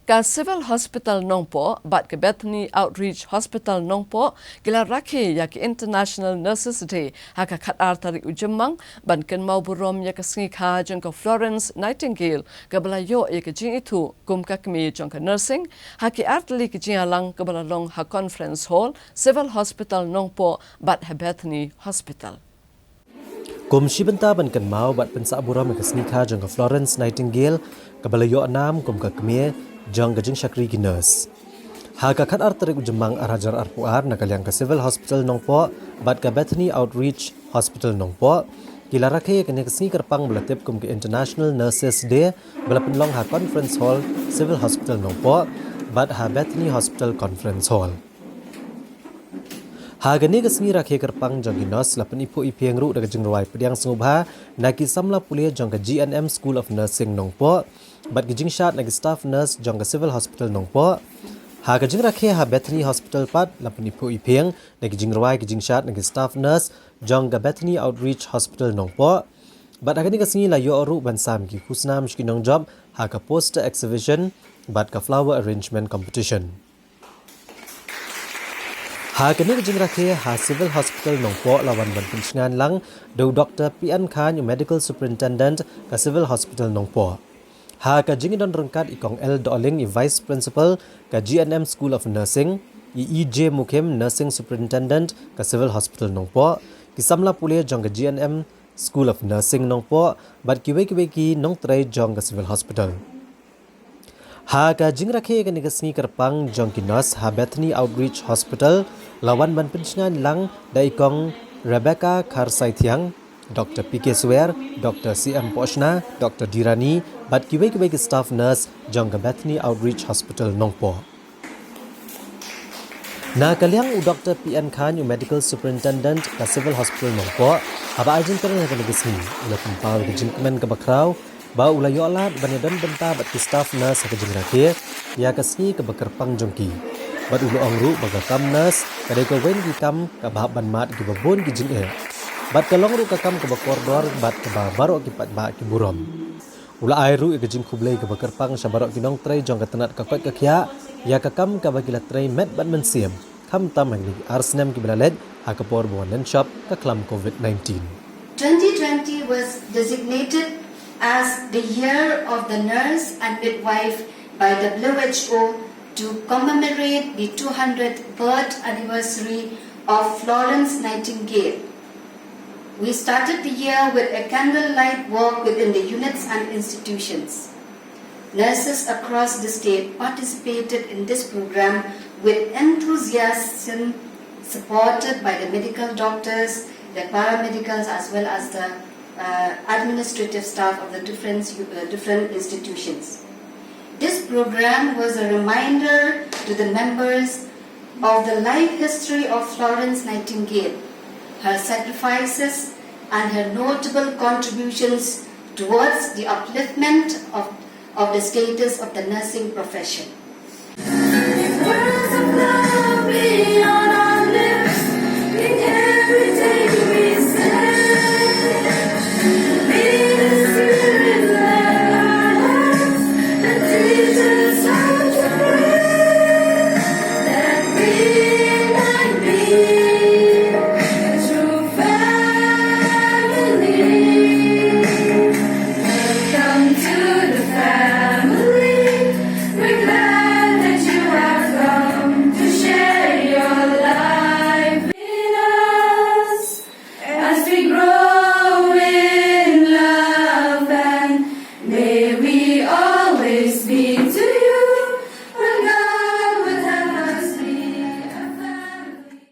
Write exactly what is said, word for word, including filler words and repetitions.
Ka Civil Hospital Nongpoh bad ka Bethany Outreach Hospital Nongpoh ki la rakhe ïa ka International Nurses Day ha ka khatar tarik u Jymmang, ban kynmaw burom ïa ka sngi kha jong ka Florence Nightingale, kaba la ïoh ïa ka jingithuh kum ka kmie jong ka nursing, ha ki artylli ki jingïalang kaba la long ha Conference Hall, Civil Hospital Nongpoh bad ha Bethany Hospital. Kum shi bynta ban kynmaw bad pynsah burom ïa ka sngi kha jong ka Florence Nightingale, kaba la ïoh nam kum ka kmie jong ka jingshakri ki nurse. Ha ka khatar tarik u Jymmang ar hajar arphew ar, na ka liang ka Civil Hospital Nongpoh bad ka Bethany Outreach Hospital Nongpoh ki la rakhe ïa kane ka sngi kyrpang ba la tip kum ka International Nurses Day, ba la pynlong ha Conference Hall, Civil Hospital Nongpoh bad ha Bethany Hospital Conference Hall. Ha kane ka sngi rakhe kyrpang jong ki nurse la pyniphuh iphieng ruh da ka jingrwai pdiang sngewbha na ki samla pule jong ka G N M School of Nursing Nongpoh bad ki jingshad na ki staff nurse jong ka Civil Hospital Nongpoh. Ha ka jingrakhe ha Bethany Hospital pat la pyniphuh iphieng na ki jingrwai ki jingshad na ki staff nurse jong ka Bethany Outreach Hospital Nongpoh. Bad ha kane ka sngi la ïoh ruh ban sam ki khusnam sha ki nongjop ha ka poster exhibition bad ka flower arrangement competition. Ha kane ka jingrakhe ha Civil Hospital Nongpoh la wan ban pynshngaiñ lang da u Doktor P N Khan, u Medical Superintendent ka Civil Hospital Nongpoh. Ha ka jingdon ryngkat i Kong L Dohling, i Vice Principal ka G N M School of Nursing, i E J Mukhim, Nursing Superintendent ka Civil Hospital Nongpoh, ki samla pule jong ka G N M School of Nursing Nongpoh bad kiwei kiwei ki nongtrei jong ka Civil Hospital. Ha ka jingrakhe kane ka sngi kyrpang jong ki nurse ha Bethany Outreach Hospital, la wan ban pynshngaiñ lang da i Kong Rebecca Kharsaithiang, Doktor P K Swer, Doktor C M Poshna, Doktor Dirani bad kiwei kiwei ki staff nurse jong ka Bethany Outreach Hospital Nongpoh. Na ka liang u Doktor P N Khan, u Medical Superintendent ka Civil Hospital Nongpoh, haba ai jingkren ha kane ka sngi, u la pynpaw ïa ka jingkmen kaba khraw ba u la ïoh lad ban ïadon bynta bad ki staff nurse ha ka jingrakhe ïa ka sngi kaba kyrpang jong ki. Bad u la ong ruh ba ka kam nurse ka dei kawei na ki kam kaba hap ban mad ïa kiba bun ki jingeh, bad ka long ruh ka kam kaba kordor bad kaba baroh ki paidbah ki burom. U la ai ruh ïa ka jingkhublei kaba kyrpang sha baroh ki nongtrei jong ka tnat ka koit ka khiah ïa ka kam kaba ki la trei met bad mynsiem, khamtam ha kine ki ar snem kiba la leit ha ka por ba wan lynshop ka khlam Covid nineteen. Twenty twenty was designated as the Year of the Nurse and Midwife by the W H O to commemorate the two hundredth birth anniversary of Florence Nightingale. We started the year with a candlelight walk within the units and institutions. Nurses across the state participated in this program with enthusiasm, supported by the medical doctors, the paramedicals, as well as the uh, administrative staff of the different, uh, different institutions. This program was a reminder to the members of the life history of Florence Nightingale, her sacrifices, and her notable contributions towards the upliftment of, of the status of the nursing profession.